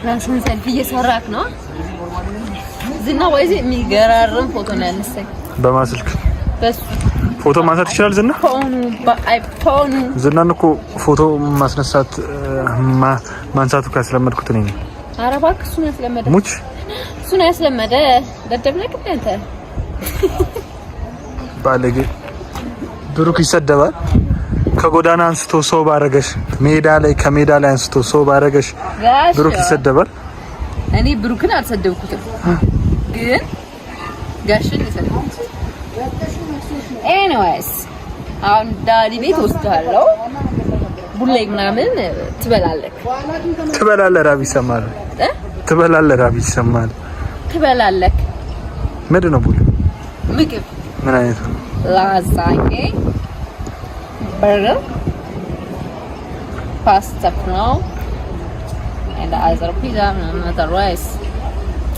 ራስን ሰልፍ እየሰራክ ነው ዝና ወይዚ የሚገራርም ፎቶ ነው ያነሳኝ። በማስልክ በሱ ፎቶ ማንሳት ይችላል ዝና። ፎኑ በአይፎኑ ዝናን እኮ ፎቶ ማስነሳት ማንሳቱ ካስለመድኩት እኔ ነኝ። ኧረ እባክህ እሱን ያስለመደ ሙች እሱን ያስለመደ ደደብ ነህ እንደ አንተ። ባለጌ ብሩክ ይሰደባል። ከጎዳና አንስቶ ሰው ባረገሽ፣ ሜዳ ላይ ከሜዳ ላይ አንስቶ ሰው ባረገሽ ብሩክ ይሰደባል። እኔ ብሩክን አልሰደብኩትም፣ ግን ጋሽን የሰደብኩት። Anyways አሁን daddy ቤት ወስዳለሁ። ቡሌ ምናምን ትበላለህ ትበላለህ፣ ራብ ይሰማል። ትበላለህ፣ ራብ ይሰማል። ትበላለህ። ምንድን ነው ቡሌ? ምግብ ምን አይነት ነው? ላዛኜ፣ በርገር፣ ፓስታ ነው and other ፒዛ ምናምን other rice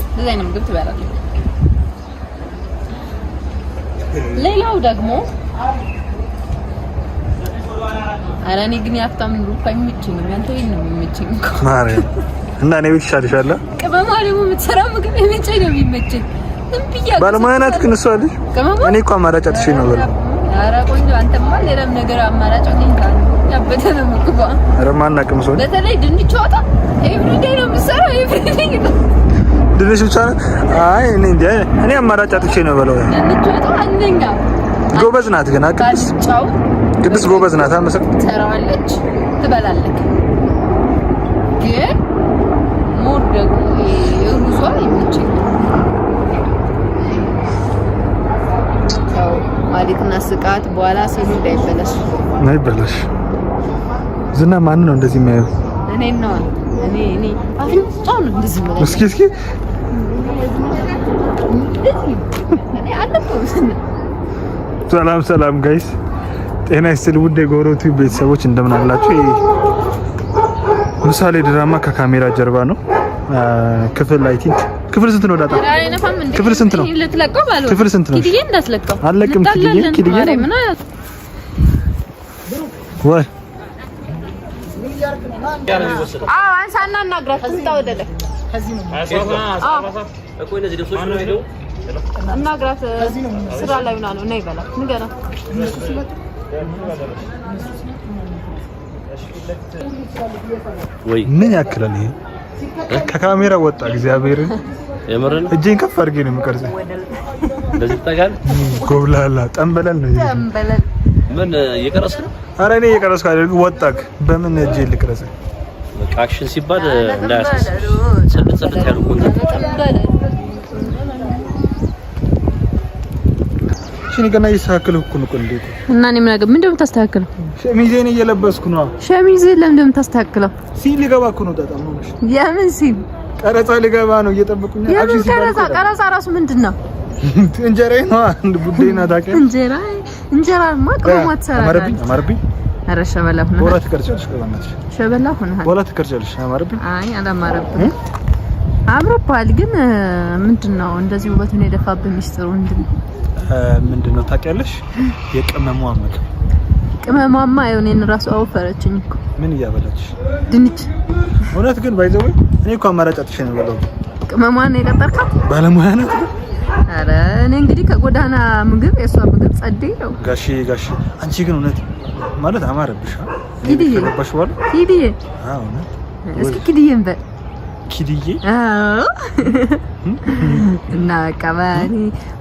እንደዚህ አይነት ምግብ ትበላለህ። ሌላው ደግሞ ኧረ እኔ ግን የሀብታም ኑሮ እኮ አይመቸኝም። ያንተ ቤት ነው የሚመቸኝ እኮ ማርያም እና እኔ ቤት ይሻልሻል። ቅመሟ ደግሞ የምትሰራው ምግብ የመቼ ነው የሚመቸኝ? ዝም ብዬ ባለሙያ ናት ግን እሷ ልጅ። እኔ እኮ አማራጭ አጥቼ ነው በለው። ኧረ ቆንጆ አንተማ ሌላም ነገር አማራጭ አግኝተሃል። ያበደ ነው ምግቧ። ኧረ ማናውቅም ሰው በተለይ ድንች ወጣ everyday ነው የምትሰራው። Everyday ነው ድንች ብቻ ነው። አይ እኔ እንጃ፣ እኔ አማራጭ አጥቼ ነው በለው። ድንች ወጣ አንደኛ ጎበዝ ናት ግን ቅድስት ቅድስት ጎበዝ ናት። አመሰ ትሰራዋለች፣ ትበላለች። ግን more ደግሞ ሩዟ ይመቸኛል። ማሊትና ስቃት በኋላ ሲሉ እንዳይበላሽ እንዳይበላሽ። ዝና ማን ነው እንደዚህ የሚያየው? እኔ ነው። እኔ እኔ አፍንጫው ነው እንደዚህ የሚያየው። እስኪ እስኪ እኔ አለፈው። ሰላም ሰላም guys፣ ጤና ይስጥልኝ ውድ የጎሮ ቲዩብ ቤተሰቦች እንደምን አላችሁ? ይሄ ምሳሌ ድራማ ከካሜራ ጀርባ ነው። ክፍል I think ክፍል ስንት ነው ዳጣ? ክፍል ስንት ነው? ክፍል ስንት ነው? ኪድዬ እንዳትለቀው። አለቅም። ኪድዬ ኪድዬ ወይ አዎ፣ አንሳና እናግራት። ትምጣ ወደ ላይ እናግራት። ስራ ላይ ምናምን ነው ይበላል። ንገራት። ምን ያክላል ይሄ? ከካሜራ ወጣ። እግዚአብሔርን የምርን እጄን ከፍ አድርጌ ነው የምቀርጸው። እንደዚህ ትጠጋለህ። ጎብላላ ጠንበለል ነው። ጠንበለል ምን እየቀረጽክ ነው? ኧረ እኔ እየቀረጽኩ አይደል። ወጣክ። በምን እጄ ልቅረጽ? በቃ action ሲባል እንዳያሳስብ ጽድት ጽድት ያሉ content። እሺ እኔ ገና እየተስተካከልኩ እኮ ነው። ቆንጆ እና እኔ ምን አገባኝ? ምንድን ነው የምታስተካክለው? ሸሚዜን እየለበስኩ ነው። ሸሚዝህን ለምንድን ነው የምታስተካክለው? Scene ልገባ እኮ ነው። ጣጣ ነው። የምን scene? ቀረጻ ልገባ ነው። እየጠበቁኝ። የምን ቀረጻ? ቀረጻ ራሱ ምንድን ነው? እንጀራዬ ነው። አንድ ቡዴና ታውቂያለሽ። እንጀራ እንጀራማ ቅመሟ ትሰራለች። አማረብኝ አማረብኝ። ኧረ ሸበላ ሆነሃል። በኋላ ትቀርጫለሽ። ቆይ በእናትሽ ሸበላ ሆነሃል። በኋላ ትቀርጫለሽ። አማረብኝ። አይ አላማረብህም። አምሮብሃል። ግን ምንድን ነው እንደዚህ ውበቱን የደፋብህ ሚስጥሩ ምንድን ነው? ምንድን ነው ታውቂያለሽ? የቅመሟ ምግብ ቅመሟማ ይኸው እኔን እራሱ አወፈረችኝ እኮ። ምን እያበላች ድንች። እውነት ግን by the way እኔ እኮ አማራጭ አጥቼ ነው የበላሁት። ቅመሟን ነው የቀጠርካት? ባለሙያ ናት። ኧረ እኔ እንግዲህ ከጎዳና ምግብ የእሷ ምግብ ጸዴ ነው። ጋሼ ጋሼ፣ አንቺ ግን እውነት ማለት አማረብሽ። ኪድዬ ከገባሽ በኋላ ኪድዬ፣ አዎ እውነት። እስኪ ኪድዬን በል ኪድዬ። አዎ። እና በቃ በእኔ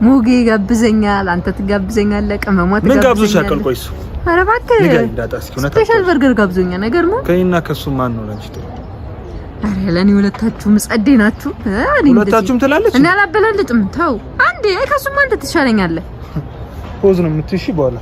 ሙጌ ጋብዘኛል፣ አንተ ትጋብዘኛለህ፣ ቅመሟ ምን ጋብዞሽ ትጋብዘኛለህ። ያውቃል? ቆይ እሱ ኧረ እባክህ ንገሪኝ ዳጣ እስኪ እውነት Special በርገር ጋብዞኛል። ነገር ነው። ከእኔና ከእሱ ማን ነው ለአንቺ ጥሩ? ኧረ ለእኔ ሁለታችሁም ጸዴ ናችሁ። እኔ እንደዚህ ሁለታችሁም ትላለች። እኔ አላበላልጥም። ተው አንዴ፣ ከእሱማ አንተ ትሻለኛለህ። Pause ነው የምትይው። እሺ በኋላ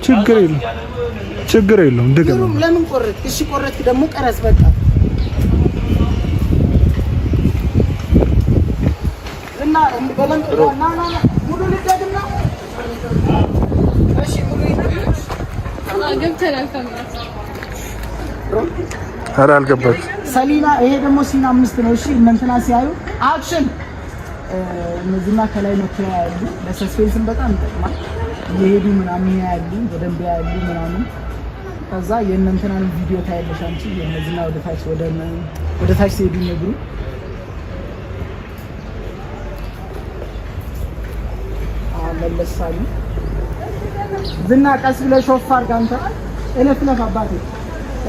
ችግር የለውም፣ ችግር የለውም። ድገም። ለምን ቆረጥክ? እሺ ቆረጥክ፣ ደግሞ ቀረጽ በቃ። እና ኧረ አልገባችም። ሰሊና ይሄ ደግሞ scene 5 ነው። እሺ እነ እንትና ሲያዩ action እነዚህና ከላይ መጥቶ ያያሉ። ለ suspense ም በጣም ይጠቅማል። እየሄዱ ምናምን ያያሉ፣ በደንብ ያያሉ ምናምን። ከዛ የእነ እንትናን ቪዲዮ ታያለሽ አንቺ የእነዚህና ወደ ታች ወደ ታች ሲሄዱ ነግሩ መለሳሉ። ዝና ቀስ ብለህ ሾፍ አድርግ አንተ። እለፍ እለፍ አባቴ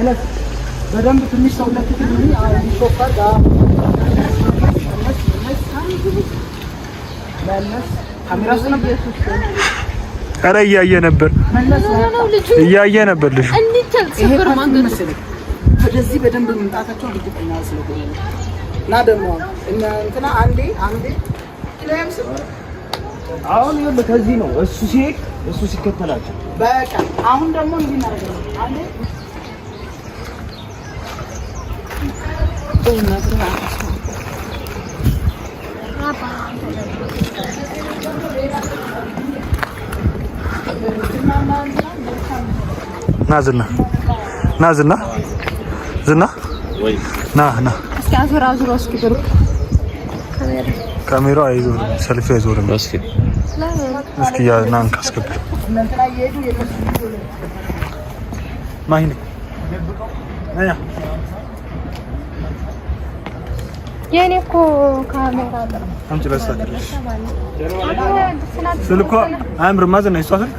እለፍ በደንብ ትንሽ ሰውነት ትግሪ ሾፍ አድርግ። መለስ ካሜራ ውስጥ ነበር። ኧረ እያየ ነበር እያየ ነበር ልጁ። ይሄ part መሰለኝ ወደዚህ በደንብ መምጣታቸውን እርግጠኛ ስለሆነ ነው። እና ደግሞ እነ እንትና አንዴ አንዴ አሁን ይኸውልህ ከዚህ ነው እሱ ሲሄድ እሱ ሲከተላቸው በቃ አሁን ደግሞ እንዲህ እናደርጋለን። አንዴ ና ዝና ና ዝና ዝና ና ና እስኪ አዙር አዙር እስኪ ብሩክ ካሜራው አይዞርም፣ ሰልፊ አይዞርም። እስኪ እስኪ ያ ና እንካ አስገባ። ማሂ ነይ የኔ እኮ ካሜራ አምጪ ላስተካክልልሽ። ስልኳ አያምርም። ማዘን ነው የእሷ ስልክ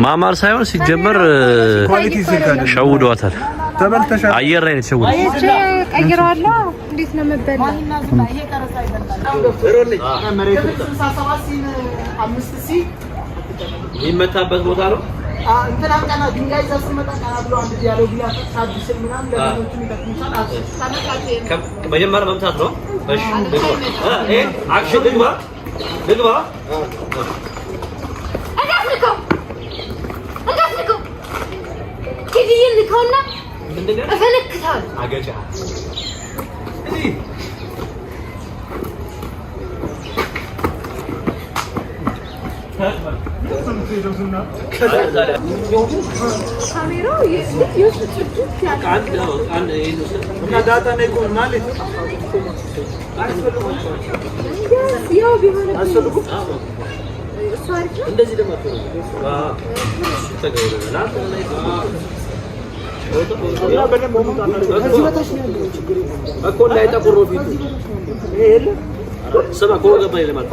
ማማር ሳይሆን ሲጀመር quality ስልክ አይደለም። ሸውደዋታል። ተበልተሻል። አየር ላይ ነው የተሸወደው። ቀይረዋለሁ። እንዴት ነው የምበላው? 67 scene 5 C የሚመታበት ቦታ ነው። እንትና ቀና ድንጋይ ይዛ ስትመጣ ቀና ብሎ አንድ dialogue ያሳድስል ምናምን ለሌሎቹም ይጠቅሙሻል። መጀመሪያ መምታት ነው። እሺ ልግባ። ይሄ action ልግባ ልግባ። እንዳትልከው እንዳትልከው ቴዲዬን ልከውና እፈነክታለሁ። አገጫ እኮ እንዳይጠቁር ነው ፊቱ። ስማ ከወገብ በላይ ለማለት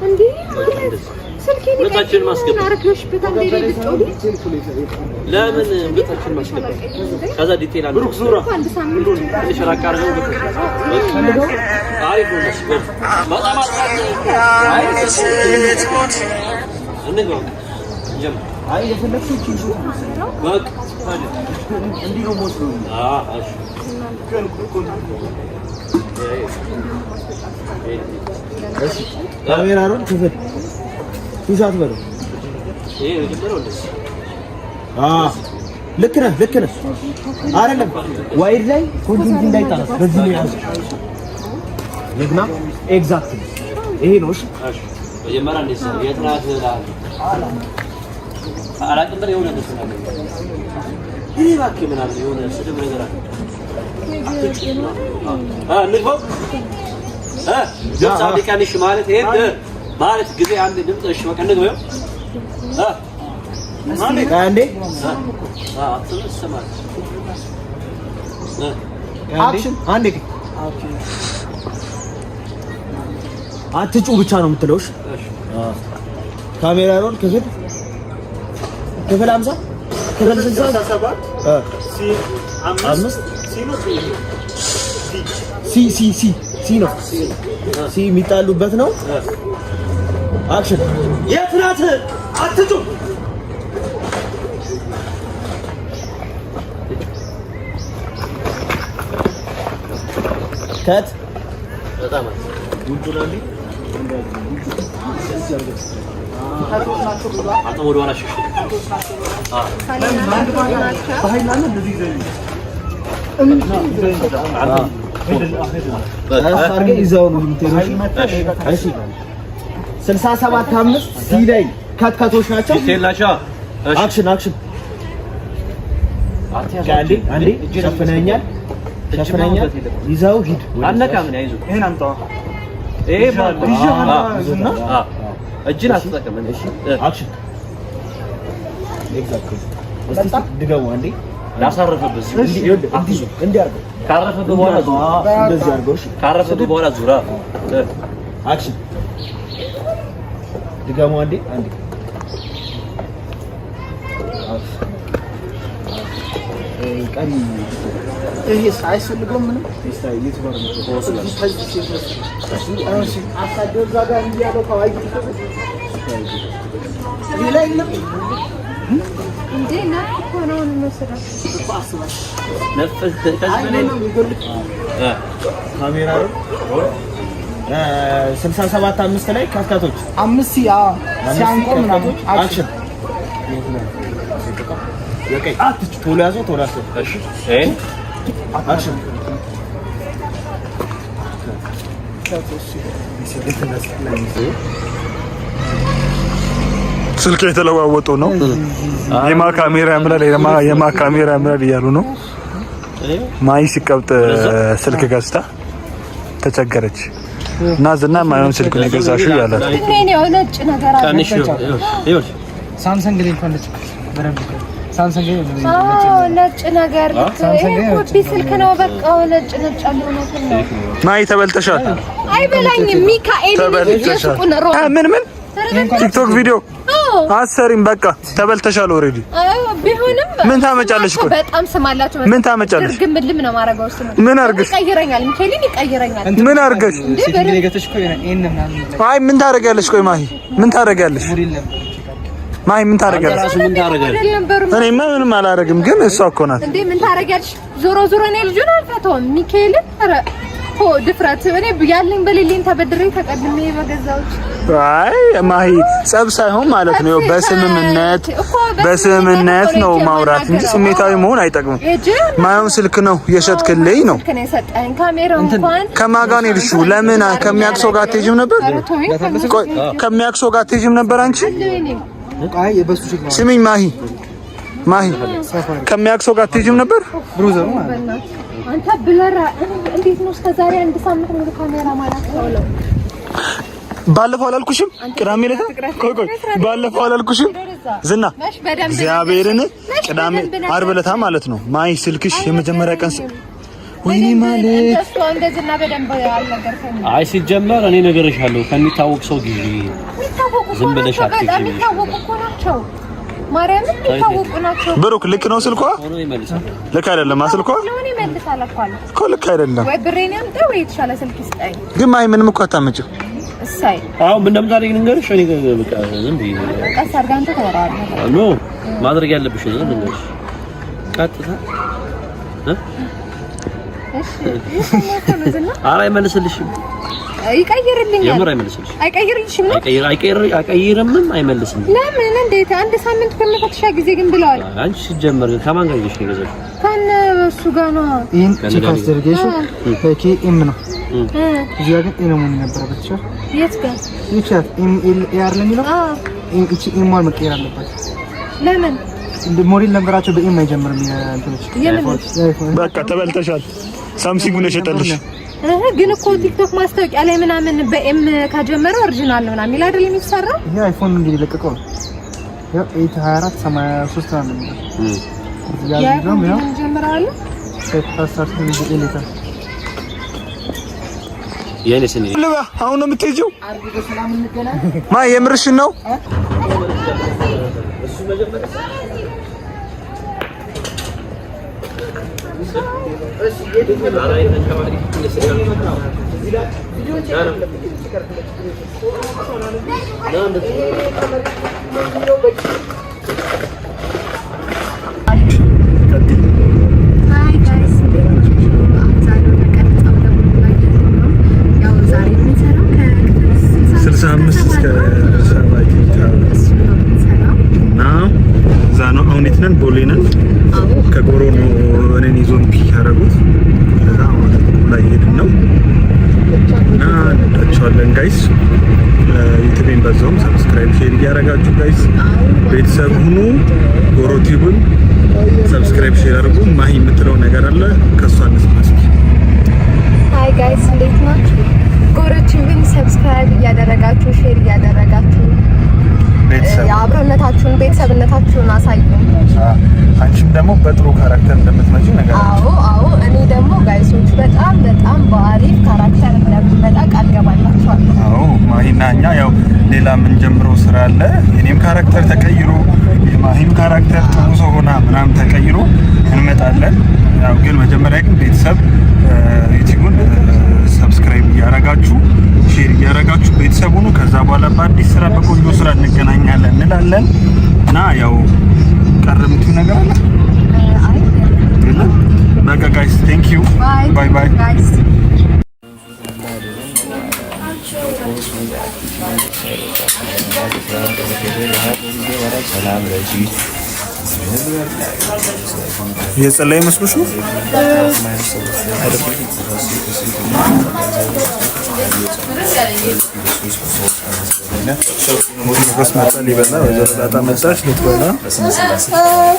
እንዴ ስልኬን ሁለታችንን ማስገባት አርግሽበት እንዴ ለምን ሁለታችንን ማስገባት? ከዛ detail አንድ ብሩክ ዙራ አንድ ሳምንት ትንሽ ራቅ አድርገው አሪፍ ነው። እነሱ በጣም እንግባ እንጀምር። አይ የፈለግሽው ይቺን ሾት በቃ እንዲህ ነው የምወስደው። አዎ እሺ ካሜራ roll ክፍል two shot በለው። ይሄ የመጀመሪያው እንደዚህ ልክ ነህ፣ ልክ ነህ። አይደለም wide ላይ content እንዳይጣላስ በዚህ ነው ያዘው። ልግና exact ይሄ ነው። እሺ መጀመሪያ እንደዚህ ነው። የት ናት እልሃለሁ። አላውቅም በል የሆነ ነገር አለ። እኔ እባክህ ምናምን የሆነ ስድብ ነገር አለ። እንግባው ድምፅ አንድ ቀንሽ ማለት ይሄን ማለት ጊዜ አንድ ድምፅ እሺ፣ በቃ እንግባው። አንዴ action አንዴ አትጩ ብቻ ነው የምትለው። እሺ ካሜራ roll ክፍል ክፍል 50 ክፍል 67 C 5 C C C C C ነው C የሚጣሉበት ነው። action የት ናት? አትጩ cut በጣም አንተ ወደ ኋላ ሽሽ። አድርገህ ይዘው ነው የምትሄደው። እሺ 67 5 C ላይ cut cut ኦች ናቸው። detail ናቸው። action action አንዴ አንዴ ሸፍነኛል ሸፍነኛል። ይዘው ሂድ። አልነካም እኔ አይዞህ። ይሄን አምጣው። ይሄ እጅን አትጠቀም። እሺ action። Exactly። እስቲ ድገሙ አንዴ። ላሳረፈበት እንዲህ አድርገው። ካረፈብህ በኋላ ዙራ። እንደዚህ አድርገው። እሺ ካረፈብህ በኋላ ዙራ። Action። ድገሙ አንዴ አንዴ። ቀሪ ይሄ አያስፈልገውም ምንም። ሌላ የለም እንዴ ነፍ እኮ ነው እንወስደው። ካሜራ 67 5 ላይ ካስካቶች አምስት ሲያንቆ ምናምን action። ቶሎ ያዘው፣ ቶሎ ያዘው። Action። ስልክ የተለዋወጡ ነው። የማ ካሜራ ያምራል፣ የማ ካሜራ ያምራል እያሉ ነው። ማይ ሲቀብጥ ስልክ ገዝታ ተቸገረች እና ዝና ማየውን ስልክ ነው የገዛሽው እያላት ነጭ ነገር አለ። ሳምሰንግ ላይ እንኳን ነጭ ነገር ኮፒ ስልክ ነው። በቃ ነጭ ነጭ ያለው ነው። ማይ ተበልተሻል። አይበላኝም። ሚካኤል ተበልተሻል። ምን ምን ቲክቶክ ቪዲዮ አሰሪም በቃ ተበልተሻል። Already ቢሆንም ምን ታመጫለሽ? ቆይ በጣም ስም አላቸው። ምን ታመጫለሽ? ግምልም ነው ማረገው። እሱ ምን አርገሽ? ይቀይረኛል። ሚካኤልን ይቀይረኛል። ምን አርገሽ? አይ ምን ታደርጊያለሽ? ቆይ ማሂ ምን ታደርጊያለሽ? ማሂ ምን ታደርጊያለሽ? እኔማ ምንም አላደርግም፣ ግን እሷ እኮ ናት እንዴ። ምን ታደርጊያለሽ? ዞሮ ዞሮ እኔ ልጁን አልፈታውም። ሚካኤልን ኧረ ድፍረት እኔ ያለኝ በሌለኝ ተበድሬ ተቀድሜ በገዛሁት። አይ ማሂ ጸብ ሳይሆን ማለት ነው በስምምነት በስምምነት ነው ማውራት እንጂ ስሜታዊ መሆን አይጠቅምም። ማየውን ስልክ ነው የሸጥክልኝ ነው። ከማን ጋር ነው የሄድሽው? ለምን ከሚያውቅ ሰው ጋር አትሄጂም ነበር? ቆይ ከሚያውቅ ሰው ጋር አትሄጂም ነበር አንቺ? ስሚኝ ማሂ ማሂ ከሚያውቅ ሰው ጋር አትሄጂም ነበር? አንተ ብለራ እንዴት ነው እስከ ዛሬ አንድ ሳምንት ሙሉ ካሜራ ማለት ነው? ባለፈው አላልኩሽም? ቅዳሜ ዕለት ቆይ ቆይ፣ ባለፈው አላልኩሽም? ዝና እግዚአብሔርን ቅዳሜ ዓርብ ዕለት ማለት ነው። ማይ ስልክሽ የመጀመሪያ ቀን ወይኔ ማለት አይ ሲጀመር እኔ እነግርሻለሁ፣ ከሚታወቅ ሰው ግዢ። ዝም ብለሽ አትግዢ። የሚታወቁ እኮ ናቸው። ማርያምን የሚታወቁ ናቸው። ብሩክ ልክ ነው ስልኳ? ልክ አይደለም። ስልኳ እኮ ልክ አይደለም። ወይ ብሬን ያምጣ ወይ የተሻለ ስልክ ይስጠኝ። ግን ማይ ምንም እኮ አታመጭም። እሰይ አሁን ምን እንደምታደርጊ ልንገርሽ። እኔ በቃ ዝም ብዬ ቀስ አድርገህ አንተ ታወራለህ። No ማድረግ ያለብሽ ነው ልንገርሽ። ቀጥታ እሺ፣ ኧረ አይመልስልሽም። ይቀይርልኛል። የምር አይመልስልሽም። አይቀይርልሽም ነው? አይቀይርምም፣ አይመልስም። ለምን? እንዴት? አንድ ሳምንት ከመፈተሻ ጊዜ ግን ብለዋል። አንቺ ሲጀመር ከማን ጋር ይዘሽ ነው የገዛሽው? ከእነ እሱ ጋር ነው። ይሄን check አስደርገሽ በ K M ነው እዚህ ጋር ግን A ነው መሆን የነበረበት። የት ጋር? ይቻት M L A R ነው የሚለው። እቺ M ዋን መቀየር አለባት። ለምን? እንደ model number ኣቸው በ M አይጀምርም። የእንትኖች በቃ ተበልተሻል። ሳምሰንግ ነው የሸጠልሽ። ግን እኮ ቲክቶክ ማስታወቂያ ላይ ምናምን በ M ከጀመረ original ነው ምናምን የሚል አይደል የሚሰራው? ይሄ አይፎን እንግዲህ የለቀቀው ነው። ያው 8 24 83 ነው የሚለው። እዚህ ጋር ነው ጀምራሉ። አሁን ነው የምትሄጂው? ማ የምርሽን ነው? እና እዛ ነው አሁን የት ነን? ቦሌ ነን። ከጎሮ ነው እኔን ይዞን pick ያደረጉት። ከዛ አሁን ላይ ሄድን ነው እና እንወዳቸዋለን guys። ዩቲዩብን በዛውም subscribe share እያደረጋችሁ guys ቤተሰብ ሁኑ። ጎሮ ቲዩብን subscribe share አድርጉ። ማሂ የምትለው ነገር አለ፣ ከሷ እንስማ እስኪ። Hi guys፣ እንዴት ናችሁ? ጎሮ ቲዩብን subscribe እያደረጋችሁ፣ share እያደረጋችሁ ቤተሰብ አብሮነታችሁን ቤተሰብነታችሁን አሳዩ። አንቺም ደግሞ በጥሩ character እንደምትመጪ ነገር አዎ፣ እኔ ደግሞ guys ኦች በጣም በጣም በአሪፍ character እንደምመጣ ቃል ገባላችኋለሁ። አዎ፣ ማሂና እኛ ያው ሌላ የምንጀምረው ስራ አለ። የኔም character ተቀይሮ የማሂም character ጥሩ ሰው ሆና ምናምን ተቀይሮ እንመጣለን። ያው ግን መጀመሪያ ግን ቤተሰብ ዩቲዩብን subscribe እያረጋችሁ፣ share እያረጋችሁ ቤተሰብ ሁኑ። ከዛ በኋላ በአዲስ ስራ በቆንጆ ስራ እንገናኛለን እንላለን እና ያው ቀረ የምትይው ነገር አለ? የለም? በቃ guys, thank you, bye bye. Guys. እየጸለየ መስሎሽ ነው? ሞገስ መጣ ሊበላ። ወይዘሮ ዳጣ መጣች ልትበላ።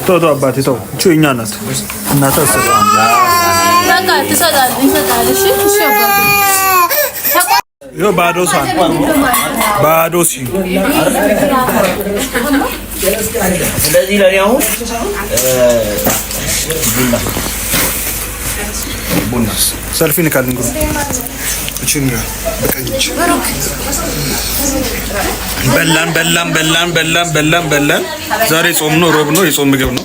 ተው ተው አባቴ ተው። እቺ የእኛ ናት። እናቷ በቃ ትሰጣለህ፣ ይሰጣል። እሺ እሺ አባቴ። ይኸው ባዶ ሳህን፣ ባዶ ሲኒ። ስለዚህ ለእኔ አሁን ቡና ቡና። ሰልፊ ንካልን ግሩ እቺን ጋር በቀኝ እጅ። በላን በላን በላን በላን በላን በላን። ዛሬ ጾም ነው፣ ሮብ ነው፣ የጾም ምግብ ነው።